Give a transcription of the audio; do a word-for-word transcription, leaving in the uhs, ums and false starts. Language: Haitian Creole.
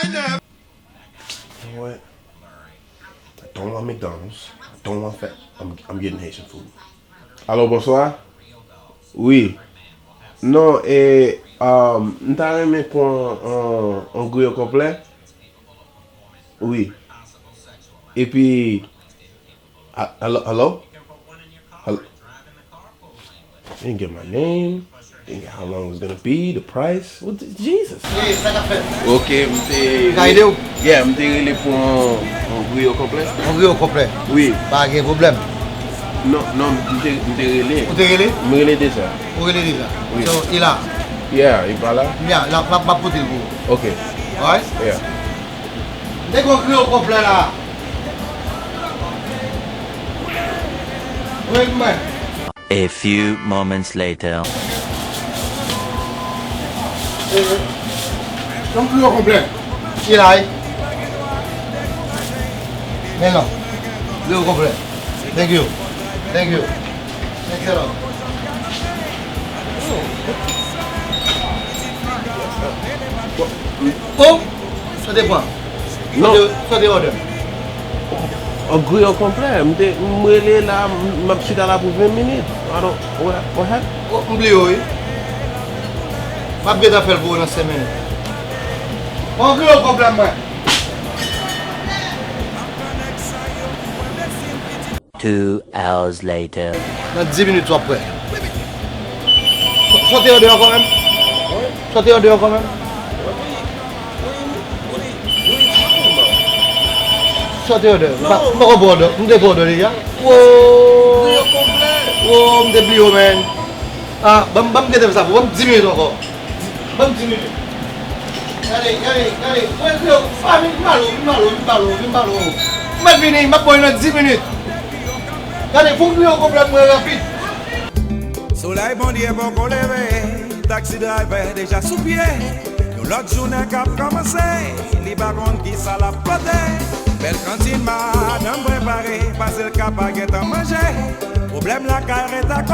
You know what? I don't want McDonald's. I don't want fat. I'm, I'm getting Haitian food. Alo, bonswa. Wi. Non, e, um, m ta renmen pran yon, yon griyo konplè. Wi. Epi, a- alo, alo? Alo? Didn't get my name. Didn't get how long it was gonna be, the price. What the, Jesus. Hey, sa k ap fèt? Ok, m te. Ka ede w? Yeah, m te rele pou yon, yon griyo konplè. Yon griyo konplè? Wi. Pa gen pwoblèm. Non, non, m te, m te rele. Ou te rele? M rele deja. Ou rele deja? Wi. So, e la? Yeah, e pa la? Yeah, la, m ap, m ap pote l pou ou. Ok. Alright? Yeah. M te gen yon griyo konplè la. Voye l pou mwen. A few moments later. Yon griyo konplè. Ki la, wi? Men non. Griyo konplè. Thank you. Thank you. Thanks a lot. Oh! Sa te pran? Non. Sa te, sa te order? Yon griyo konplè. M te, m rele la, m, m ap chita la pou ven minit. I don't, what, what happened? Oh, m bliye w, wi. M ap gentan fè l pou ou nan senk minit. Pran griyo konplè mwen. Two hours later. Nan dis minit, w ap prè. Sa w te order ankò menm? Sa w te order ankò menm? Sa w te order? M pa, m poko pran òdè. M te pran òdè deja. Wo! Wo, m te bliye w, man. Ah, ban m, ban m gentan fè sa pou ou. Ban m dis minit ankò. Ban m dis minit. Gade, gade, gade. Mwen, yo, ah, vin pale w, vin pale w, vin pale w, vin pale w. Mwen vini, m ap ba w nan dis minit. Gade, fè yon griyo konplè mwen rapid. Solèy Bondye poko leve, taxi driver deja sou pye. Yon lòt jounen k ap kòmanse, li pa konn kisa l ap pote. Bèl kantin madanm prepare, pase l ka pa gentan manje. Pwoblèm lakay ret ak